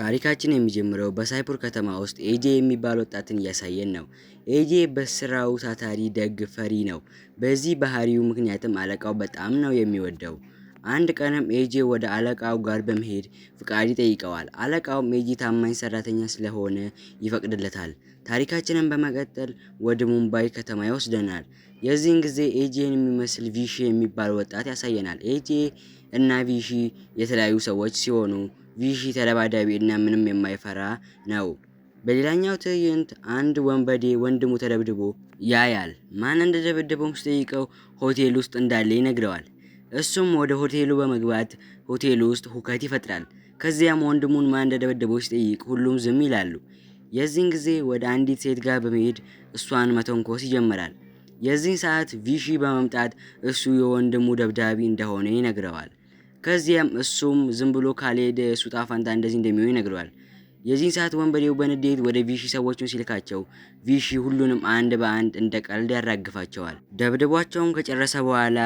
ታሪካችን የሚጀምረው በሳይፑር ከተማ ውስጥ ኤጄ የሚባል ወጣትን እያሳየን ነው። ኤጄ በስራው ታታሪ፣ ደግ፣ ፈሪ ነው። በዚህ ባህሪው ምክንያትም አለቃው በጣም ነው የሚወደው። አንድ ቀንም ኤጄ ወደ አለቃው ጋር በመሄድ ፍቃድ ይጠይቀዋል። አለቃውም ኤጄ ታማኝ ሰራተኛ ስለሆነ ይፈቅድለታል። ታሪካችንን በመቀጠል ወደ ሙምባይ ከተማ ይወስደናል። የዚህን ጊዜ ኤጄን የሚመስል ቪሺ የሚባል ወጣት ያሳየናል። ኤጄ እና ቪሺ የተለያዩ ሰዎች ሲሆኑ ቪሺ ተደባዳቢ እና ምንም የማይፈራ ነው። በሌላኛው ትዕይንት አንድ ወንበዴ ወንድሙ ተደብድቦ ያያል። ማን እንደደበደበውም ሲጠይቀው ሆቴል ውስጥ እንዳለ ይነግረዋል። እሱም ወደ ሆቴሉ በመግባት ሆቴሉ ውስጥ ሁከት ይፈጥራል። ከዚያም ወንድሙን ማን እንደደበደበው ሲጠይቅ ሁሉም ዝም ይላሉ። የዚህን ጊዜ ወደ አንዲት ሴት ጋር በመሄድ እሷን መተንኮስ ይጀምራል። የዚህን ሰዓት ቪሺ በመምጣት እሱ የወንድሙ ደብዳቢ እንደሆነ ይነግረዋል። ከዚያም እሱም ዝም ብሎ ካልሄደ እሱ ዕጣ ፈንታ እንደዚህ እንደሚሆን ይነግረዋል። የዚህን ሰዓት ወንበዴው በንዴት ወደ ቪሺ ሰዎቹን ሲልካቸው ቪሺ ሁሉንም አንድ በአንድ እንደ ቀልድ ያራግፋቸዋል። ደብድቧቸውም ከጨረሰ በኋላ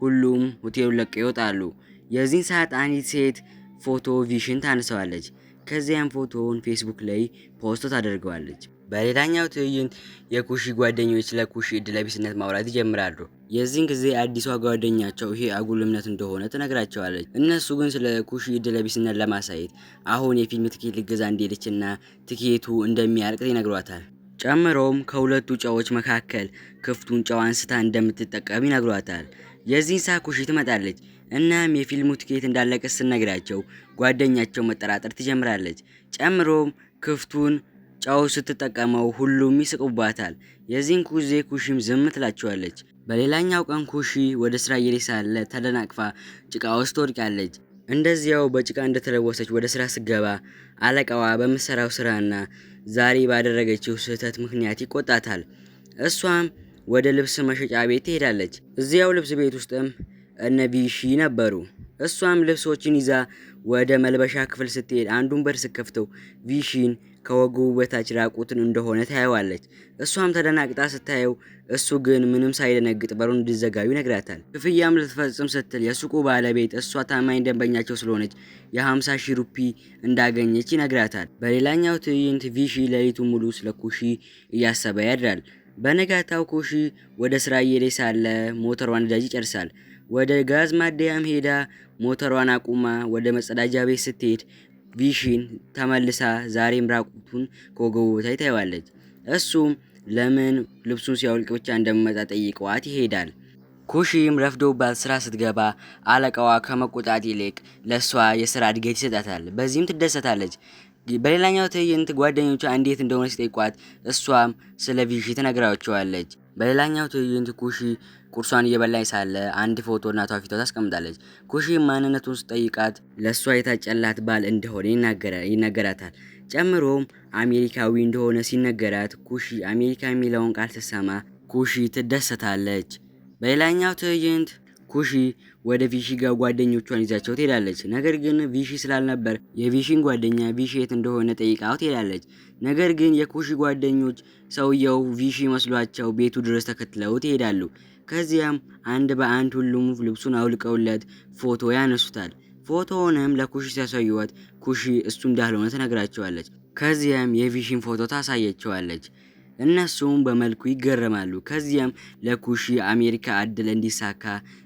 ሁሉም ሆቴሉን ለቀው ይወጣሉ። የዚህን ሰዓት አንዲት ሴት ፎቶ ቪሽን ታነሳዋለች። ከዚያም ፎቶውን ፌስቡክ ላይ post ታደርገዋለች። በሌላኛው ትዕይንት የኩሺ ጓደኞች ስለ ኩሺ እድለቢስነት ማውራት ይጀምራሉ። የዚህን ጊዜ አዲሷ ጓደኛቸው ይሄ አጉል እምነት እንደሆነ ትነግራቸዋለች። እነሱ ግን ስለ ኩሺ እድለቢስነት ለማሳየት አሁን የፊልም ትኬት ልገዛ እንደሄደችና ትኬቱ እንደሚያልቅ ይነግሯታል። ጨምሮም ከሁለቱ ጨዎች መካከል ክፍቱን ጨው አንስታ እንደምትጠቀም ይነግሯታል። የዚህን ሰዓት ኩሺ ትመጣለች። እናም የፊልሙ ትኬት እንዳለቀ ስትነግራቸው ጓደኛቸው መጠራጠር ትጀምራለች። ጨምሮም ክፍቱን ጨው ስትጠቀመው ሁሉም ይስቁባታል። የዚህን ጊዜ ኩሺም ዝም ትላቸዋለች። በሌላኛው ቀን ኩሺ ወደ ስራ እየሄደች ሳለ ተደናቅፋ ጭቃ ውስጥ ትወድቃለች። እንደዚያው በጭቃ እንደተለወሰች ወደ ስራ ስትገባ አለቃዋ በምትሰራው ስራና ዛሬ ባደረገችው ስህተት ምክንያት ይቆጣታል። እሷም ወደ ልብስ መሸጫ ቤት ትሄዳለች። እዚያው ልብስ ቤት ውስጥም እነ ቪሺ ነበሩ። እሷም ልብሶችን ይዛ ወደ መልበሻ ክፍል ስትሄድ አንዱን በር ስትከፍተው ቪሺን ከወገቡ በታች ራቁትን እንደሆነ ታየዋለች። እሷም ተደናግጣ ስታየው እሱ ግን ምንም ሳይደነግጥ በሩን እንዲዘጋው ይነግራታል። ክፍያም ልትፈጽም ስትል የሱቁ ባለቤት እሷ ታማኝ ደንበኛቸው ስለሆነች የ50 ሺህ ሩፒ እንዳገኘች ይነግራታል። በሌላኛው ትዕይንት ቪሺ ሌሊቱን ሙሉ ስለ ኩሺ እያሰበ ያድራል። በነጋታው ኩሺ ወደ ስራ እየሄደች ሳለ ሞተሯን ነዳጅ ይጨርሳል። ወደ ጋዝ ማደያም ሄዳ ሞተሯን አቁማ ወደ መጸዳጃ ቤት ስትሄድ ቪሺን ተመልሳ ዛሬም ራቁቱን ከወገቡ በታች ታየዋለች። እሱም ለምን ልብሱን ሲያወልቅ ብቻ እንደሚመጣ ጠይቀዋት ይሄዳል። ኩሺም ረፍዶባት ስራ ስትገባ አለቃዋ ከመቆጣት ይልቅ ለእሷ የስራ እድገት ይሰጣታል። በዚህም ትደሰታለች። በሌላኛው ትዕይንት ጓደኞቿ እንዴት እንደሆነ ሲጠይቋት እሷም ስለ ቪሺ ትነግራቸዋለች። በሌላኛው ትዕይንት ኩሺ ቁርሷን እየበላች ሳለ አንድ ፎቶ እናቷ ፊቷ ታስቀምጣለች። ኩሺ ማንነቱን ስጠይቃት ለእሷ የታጨላት ባል እንደሆነ ይነገራታል። ጨምሮም አሜሪካዊ እንደሆነ ሲነገራት ኩሺ አሜሪካ የሚለውን ቃል ስትሰማ ኩሺ ትደሰታለች። በሌላኛው ትዕይንት ኩሺ ወደ ቪሺ ጋር ጓደኞቿን ይዛቸው ትሄዳለች። ነገር ግን ቪሺ ስላልነበር የቪሺን ጓደኛ ቪሺ የት እንደሆነ ጠይቃው ትሄዳለች። ነገር ግን የኩሺ ጓደኞች ሰውየው ቪሺ መስሏቸው ቤቱ ድረስ ተከትለው ትሄዳሉ። ከዚያም አንድ በአንድ ሁሉም ልብሱን አውልቀውለት ፎቶ ያነሱታል። ፎቶውንም ለኩሺ ሲያሳዩዋት ኩሺ እሱ እንዳልሆነ ትነግራቸዋለች። ከዚያም የቪሺን ፎቶ ታሳያቸዋለች። እነሱም በመልኩ ይገረማሉ። ከዚያም ለኩሺ አሜሪካ እድል እንዲሳካ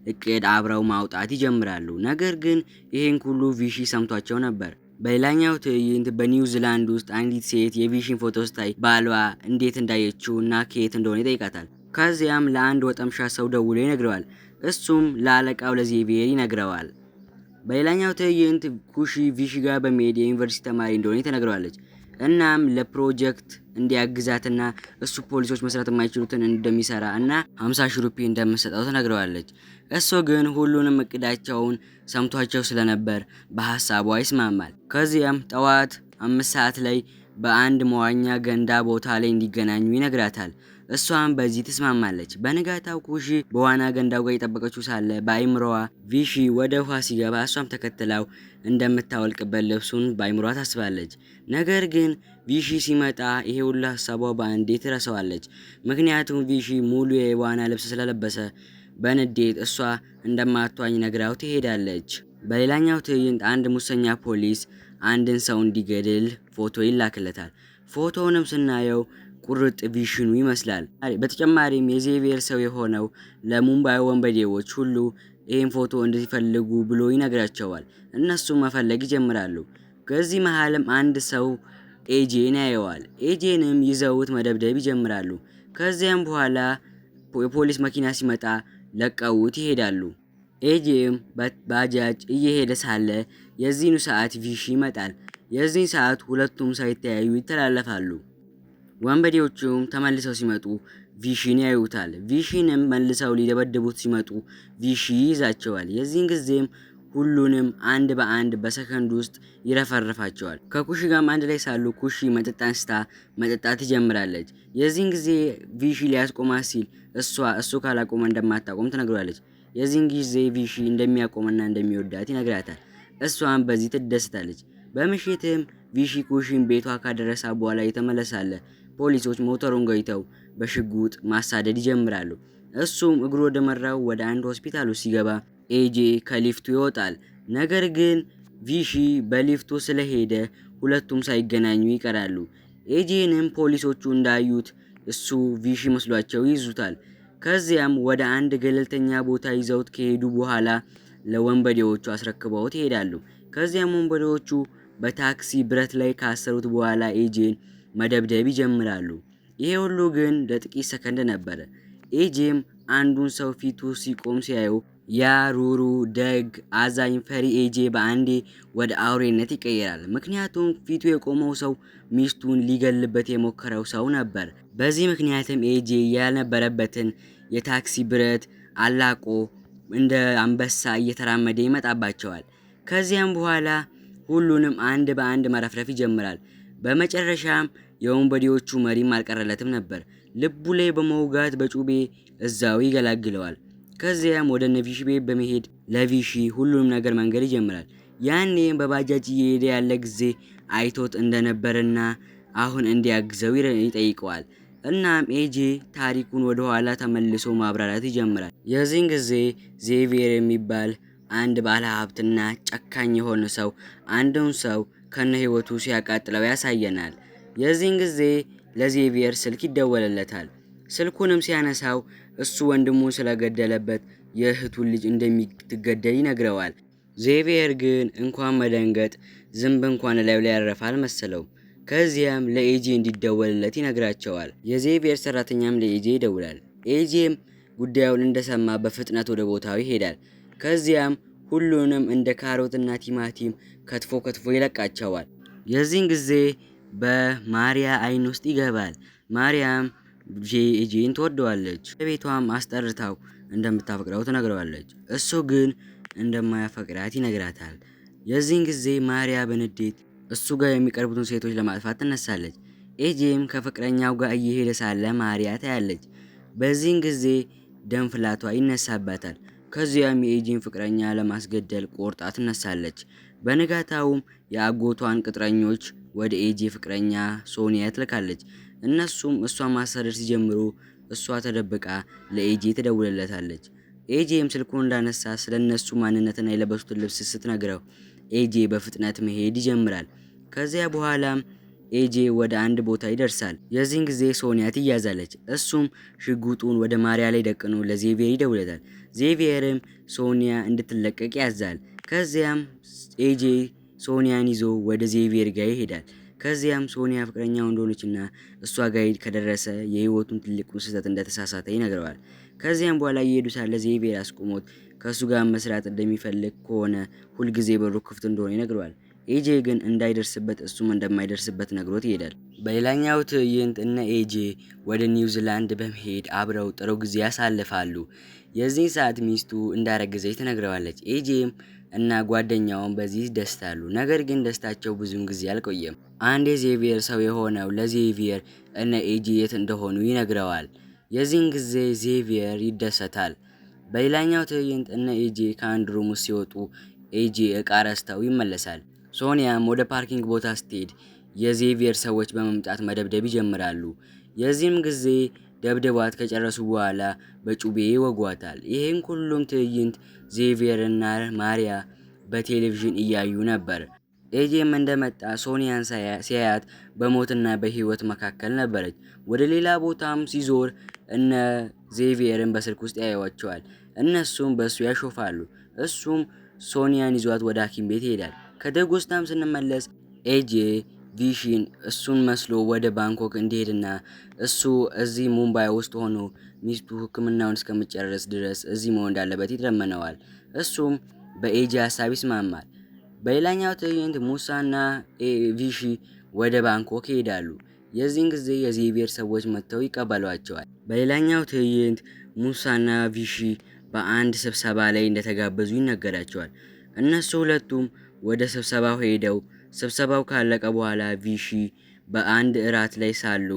እቅድ አብረው ማውጣት ይጀምራሉ። ነገር ግን ይህን ሁሉ ቪሺ ሰምቷቸው ነበር። በሌላኛው ትዕይንት በኒውዚላንድ ውስጥ አንዲት ሴት የቪሺን ፎቶ ስታይ ባሏ እንዴት እንዳየችው እና ከየት እንደሆነ ይጠይቃታል። ከዚያም ለአንድ ወጠምሻ ሰው ደውሎ ይነግረዋል። እሱም ለአለቃው ለዜቪየር ይነግረዋል። በሌላኛው ትዕይንት ኩሺ ቪሺ ጋር በመሄድ የዩኒቨርሲቲ ተማሪ እንደሆነ ትነግረዋለች። እናም ለፕሮጀክት እንዲያግዛትና እሱ ፖሊሶች መስራት የማይችሉትን እንደሚሰራ እና 50 ሺህ ሩፒ እንደምሰጠው ትነግረዋለች። እሱ ግን ሁሉንም እቅዳቸውን ሰምቷቸው ስለነበር በሀሳቧ ይስማማል። ከዚያም ጠዋት 5 ሰዓት ላይ በአንድ መዋኛ ገንዳ ቦታ ላይ እንዲገናኙ ይነግራታል። እሷም በዚህ ትስማማለች። በንጋታው ኩሺ በዋና ገንዳው ጋር የጠበቀችው ሳለ በአይምሮዋ ቪሺ ወደ ውሃ ሲገባ እሷም ተከትላው እንደምታወልቅበት ልብሱን በአይምሮዋ ታስባለች። ነገር ግን ቪሺ ሲመጣ ይሄ ሁሉ ሀሳቧ በአንዴ ትረሳዋለች። ምክንያቱም ቪሺ ሙሉ የዋና ልብስ ስለለበሰ በንዴት እሷ እንደማትዋኝ ነግራው ትሄዳለች። በሌላኛው ትዕይንት አንድ ሙሰኛ ፖሊስ አንድን ሰው እንዲገድል ፎቶ ይላክለታል። ፎቶውንም ስናየው ቁርጥ ቪሽኑ ይመስላል። በተጨማሪም የዜቪየር ሰው የሆነው ለሙምባይ ወንበዴዎች ሁሉ ይህን ፎቶ እንዲፈልጉ ብሎ ይነግራቸዋል። እነሱም መፈለግ ይጀምራሉ። ከዚህ መሀልም አንድ ሰው ኤጄን ያየዋል። ኤጄንም ይዘውት መደብደብ ይጀምራሉ። ከዚያም በኋላ የፖሊስ መኪና ሲመጣ ለቀውት ይሄዳሉ። ኤጄም ባጃጅ እየሄደ ሳለ የዚህኑ ሰዓት ቪሺ ይመጣል። የዚህን ሰዓት ሁለቱም ሳይተያዩ ይተላለፋሉ። ወንበዴዎቹም ተመልሰው ሲመጡ ቪሺን ያዩታል። ቪሺንም መልሰው ሊደበድቡት ሲመጡ ቪሺ ይይዛቸዋል። የዚህን ጊዜም ሁሉንም አንድ በአንድ በሰከንድ ውስጥ ይረፈርፋቸዋል። ከኩሺ ጋርም አንድ ላይ ሳሉ ኩሺ መጠጥ አንስታ መጠጣት ትጀምራለች። የዚህን ጊዜ ቪሺ ሊያስቆማት ሲል እሷ እሱ ካላቆመ እንደማታቆም ትነግሯለች። የዚህን ጊዜ ቪሺ እንደሚያቆምና እንደሚወዳት ይነግራታል። እሷም በዚህ ትደሰታለች። በምሽትም ቪሺ ኩሺን ቤቷ ካደረሳ በኋላ የተመለሳለ ፖሊሶች ሞተሩን ገጭተው በሽጉጥ ማሳደድ ይጀምራሉ። እሱም እግሩ ወደ መራው ወደ አንድ ሆስፒታሉ ሲገባ ኤጄ ከሊፍቱ ይወጣል። ነገር ግን ቪሺ በሊፍቱ ስለሄደ ሁለቱም ሳይገናኙ ይቀራሉ። ኤጄንም ፖሊሶቹ እንዳዩት እሱ ቪሺ መስሏቸው ይይዙታል። ከዚያም ወደ አንድ ገለልተኛ ቦታ ይዘውት ከሄዱ በኋላ ለወንበዴዎቹ አስረክበውት ይሄዳሉ። ከዚያም ወንበዴዎቹ በታክሲ ብረት ላይ ካሰሩት በኋላ ኤጄን መደብደብ ይጀምራሉ። ይሄ ሁሉ ግን ለጥቂት ሰከንድ ነበረ። ኤጄም አንዱን ሰው ፊቱ ሲቆም ሲያየው ያ ሩሩ፣ ደግ፣ አዛኝ፣ ፈሪ ኤጄ በአንዴ ወደ አውሬነት ይቀየራል። ምክንያቱም ፊቱ የቆመው ሰው ሚስቱን ሊገልበት የሞከረው ሰው ነበር። በዚህ ምክንያትም ኤጄ ያልነበረበትን የታክሲ ብረት አላቆ እንደ አንበሳ እየተራመደ ይመጣባቸዋል። ከዚያም በኋላ ሁሉንም አንድ በአንድ መረፍረፍ ይጀምራል። በመጨረሻም የወንበዴዎቹ መሪም አልቀረለትም ነበር። ልቡ ላይ በመውጋት በጩቤ እዛው ይገላግለዋል። ከዚያም ወደ ነቪሺ ቤት በመሄድ ለቪሺ ሁሉንም ነገር መንገድ ይጀምራል። ያኔም በባጃጅ እየሄደ ያለ ጊዜ አይቶት እንደነበርና አሁን እንዲያግዘው ይጠይቀዋል። እናም ኤጄ ታሪኩን ወደ ኋላ ተመልሶ ማብራራት ይጀምራል። የዚህን ጊዜ ዜቪየር የሚባል አንድ ባለ ሀብትና ጨካኝ የሆነ ሰው አንዱን ሰው ከነ ህይወቱ ሲያቃጥለው ያሳየናል። የዚህን ጊዜ ለዜቪየር ስልክ ይደወልለታል። ስልኩንም ሲያነሳው እሱ ወንድሙን ስለገደለበት የእህቱን ልጅ እንደሚትገደል ይነግረዋል። ዜቪየር ግን እንኳን መደንገጥ ዝንብ እንኳን እላዩ ላይ ያረፈ አልመሰለው። ከዚያም ለኤጄ እንዲደወልለት ይነግራቸዋል። የዜቪየር ሰራተኛም ለኤጄ ይደውላል። ኤጄም ጉዳዩን እንደሰማ በፍጥነት ወደ ቦታው ይሄዳል። ከዚያም ሁሉንም እንደ ካሮትና ቲማቲም ከትፎ ከትፎ ይለቃቸዋል። የዚህን ጊዜ በማሪያ አይን ውስጥ ይገባል። ማርያም ኤጄን ትወደዋለች። ቤቷም አስጠርታው እንደምታፈቅረው ትነግረዋለች። እሱ ግን እንደማያፈቅራት ይነግራታል። የዚህን ጊዜ ማሪያ በንዴት እሱ ጋር የሚቀርቡትን ሴቶች ለማጥፋት ትነሳለች። ኤጄም ከፍቅረኛው ጋር እየሄደ ሳለ ማሪያ ታያለች። በዚህን ጊዜ ደም ፍላቷ ይነሳባታል። ከዚያም የኤጄን ፍቅረኛ ለማስገደል ቆርጣ ትነሳለች። በንጋታውም የአጎቷን ቅጥረኞች ወደ ኤጄ ፍቅረኛ ሶኒያ ትልካለች። እነሱም እሷን ማሳደድ ሲጀምሩ እሷ ተደብቃ ለኤጄ ትደውልለታለች። ኤጄም ስልኩን እንዳነሳ ስለ እነሱ ማንነትና የለበሱትን ልብስ ስትነግረው ኤጄ በፍጥነት መሄድ ይጀምራል። ከዚያ በኋላም ኤጄ ወደ አንድ ቦታ ይደርሳል። የዚህን ጊዜ ሶኒያ ትያዛለች። እሱም ሽጉጡን ወደ ማሪያ ላይ ደቅኖ ለዜቪየር ይደውለታል። ዜቪየርም ሶኒያ እንድትለቀቅ ያዛል። ከዚያም ኤጄ ሶኒያን ይዞ ወደ ዜቪየር ጋር ይሄዳል። ከዚያም ሶኒያ ፍቅረኛው እንደሆነችና እሷ ጋር ከደረሰ የህይወቱን ትልቁን ስህተት እንደተሳሳተ ይነግረዋል። ከዚያም በኋላ እየሄዱ ሳለ ዜቪየር አስቆሞት ከእሱ ጋር መስራት እንደሚፈልግ ከሆነ ሁልጊዜ በሩ ክፍት እንደሆነ ይነግረዋል። ኤጄ ግን እንዳይደርስበት እሱም እንደማይደርስበት ነግሮት ይሄዳል። በሌላኛው ትዕይንት እነ ኤጄ ወደ ኒውዚላንድ በመሄድ አብረው ጥሩ ጊዜ ያሳልፋሉ። የዚህ ሰዓት ሚስቱ እንዳረገዘች ትነግረዋለች። ኤጄም እና ጓደኛውም በዚህ ይደሰታሉ። ነገር ግን ደስታቸው ብዙም ጊዜ አልቆየም። አንድ የዜቪየር ሰው የሆነው ለዜቪየር እነ ኤጄ የት እንደሆኑ ይነግረዋል። የዚህን ጊዜ ዜቪየር ይደሰታል። በሌላኛው ትዕይንት እነ ኤጄ ከአንድ room ውስጥ ሲወጡ ኤጄ እቃ ረስተው ይመለሳል። ሶኒያም ወደ parking ቦታ ስትሄድ የዜቪየር ሰዎች በመምጣት መደብደብ ይጀምራሉ። የዚህም ጊዜ ደብድቧት ከጨረሱ በኋላ በጩቤ ይወጓታል። ይህን ሁሉም ትዕይንት ዜቪየር እና ማሪያ በቴሌቪዥን እያዩ ነበር። ኤጄም እንደመጣ ሶኒያን ሲያያት በሞትና በህይወት መካከል ነበረች። ወደ ሌላ ቦታም ሲዞር እነ ዜቪየርን በስልክ ውስጥ ያዩዋቸዋል። እነሱም በእሱ ያሾፋሉ። እሱም ሶኒያን ይዟት ወደ ሐኪም ቤት ይሄዳል። ከደጎስታም ስንመለስ ኤጄ ቪሺን እሱን መስሎ ወደ ባንኮክ እንዲሄድና እሱ እዚህ ሙምባይ ውስጥ ሆኖ ሚስቱ ሕክምናውን እስከምጨርስ ድረስ እዚህ መሆን እንዳለበት ይለምነዋል። እሱም በኤጄ ሀሳብ ይስማማል። በሌላኛው ትዕይንት ሙሳና ቪሺ ወደ ባንኮክ ይሄዳሉ። የዚህን ጊዜ የዜቪየር ሰዎች መጥተው ይቀበሏቸዋል። በሌላኛው ትዕይንት ሙሳና ቪሺ በአንድ ስብሰባ ላይ እንደተጋበዙ ይነገራቸዋል። እነሱ ሁለቱም ወደ ስብሰባው ሄደው ስብሰባው ካለቀ በኋላ ቪሺ በአንድ እራት ላይ ሳሉ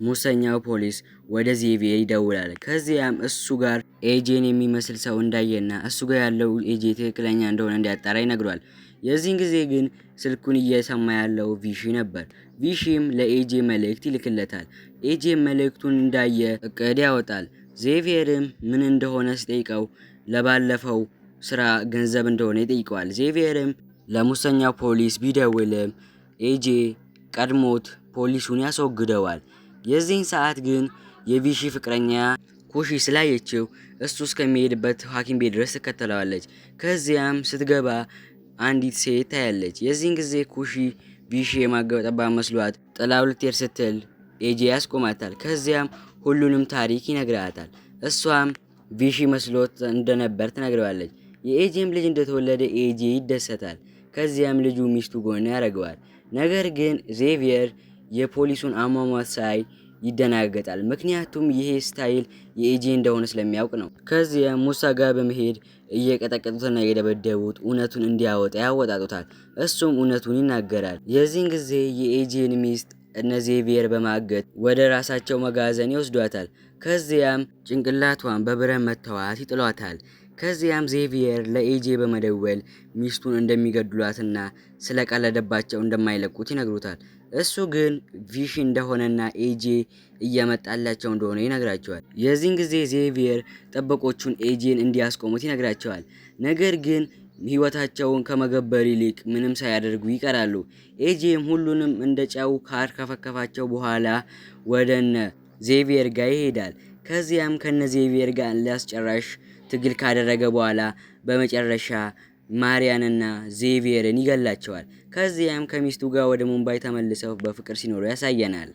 ሙሰኛው ፖሊስ ወደ ዜቪየር ይደውላል። ከዚያም እሱ ጋር ኤጄን የሚመስል ሰው እንዳየና እሱ ጋር ያለው ኤጄ ትክክለኛ እንደሆነ እንዲያጣራ ይነግሯል። የዚህን ጊዜ ግን ስልኩን እየሰማ ያለው ቪሺ ነበር። ቪሺም ለኤጄ መልእክት ይልክለታል። ኤጄ መልእክቱን እንዳየ እቅድ ያወጣል። ዜቪየርም ምን እንደሆነ ሲጠይቀው ለባለፈው ስራ ገንዘብ እንደሆነ ይጠይቀዋል። ዜቪየርም ለሙሰኛው ፖሊስ ቢደውልም ኤጄ ቀድሞት ፖሊሱን ያስወግደዋል። የዚህን ሰዓት ግን የቪሺ ፍቅረኛ ኩሺ ስላየችው እሱ እስከሚሄድበት ሐኪም ቤት ድረስ ትከተለዋለች። ከዚያም ስትገባ አንዲት ሴት ታያለች። የዚህን ጊዜ ኩሺ ቪሺ የማገጠባ መስሏት ጥላው ልትሄድ ስትል ኤጄ ያስቆማታል። ከዚያም ሁሉንም ታሪክ ይነግራታል። እሷም ቪሺ መስሎት እንደነበር ትነግረዋለች። የኤጄም ልጅ እንደተወለደ ኤጄ ይደሰታል። ከዚያም ልጁ ሚስቱ ጎን ያደርገዋል። ነገር ግን ዜቪየር የፖሊሱን አሟሟት ሳይ ይደናገጣል። ምክንያቱም ይሄ style የኤጄ እንደሆነ ስለሚያውቅ ነው። ከዚያም ሙሳ ጋር በመሄድ እየቀጠቀጡትና እየደበደቡት እውነቱን እንዲያወጣ ያወጣጡታል። እሱም እውነቱን ይናገራል። የዚህን ጊዜ የኤጄን ሚስት እነ ዜቪየር በማገት ወደ ራሳቸው መጋዘን ይወስዷታል። ከዚያም ጭንቅላቷን በብረት መተዋት ይጥሏታል። ከዚያም ዜቪየር ለኤጄ በመደወል ሚስቱን እንደሚገድሏትና ስለቀለደባቸው እንደማይለቁት ይነግሩታል። እሱ ግን ቪሺ እንደሆነና ኤጄ እየመጣላቸው እንደሆነ ይነግራቸዋል። የዚህን ጊዜ ዜቪየር ጠበቆቹን ኤጄን እንዲያስቆሙት ይነግራቸዋል። ነገር ግን ህይወታቸውን ከመገበር ይልቅ ምንም ሳያደርጉ ይቀራሉ። ኤጄም ሁሉንም እንደ ጨው ካርከፈከፋቸው በኋላ ወደነ ዜቪየር ጋር ይሄዳል። ከዚያም ከነ ዜቪየር ጋር ላስጨራሽ ትግል ካደረገ በኋላ በመጨረሻ ማሪያንና ዜቪየርን ይገላቸዋል። ከዚያም ከሚስቱ ጋር ወደ ሙምባይ ተመልሰው በፍቅር ሲኖሩ ያሳየናል።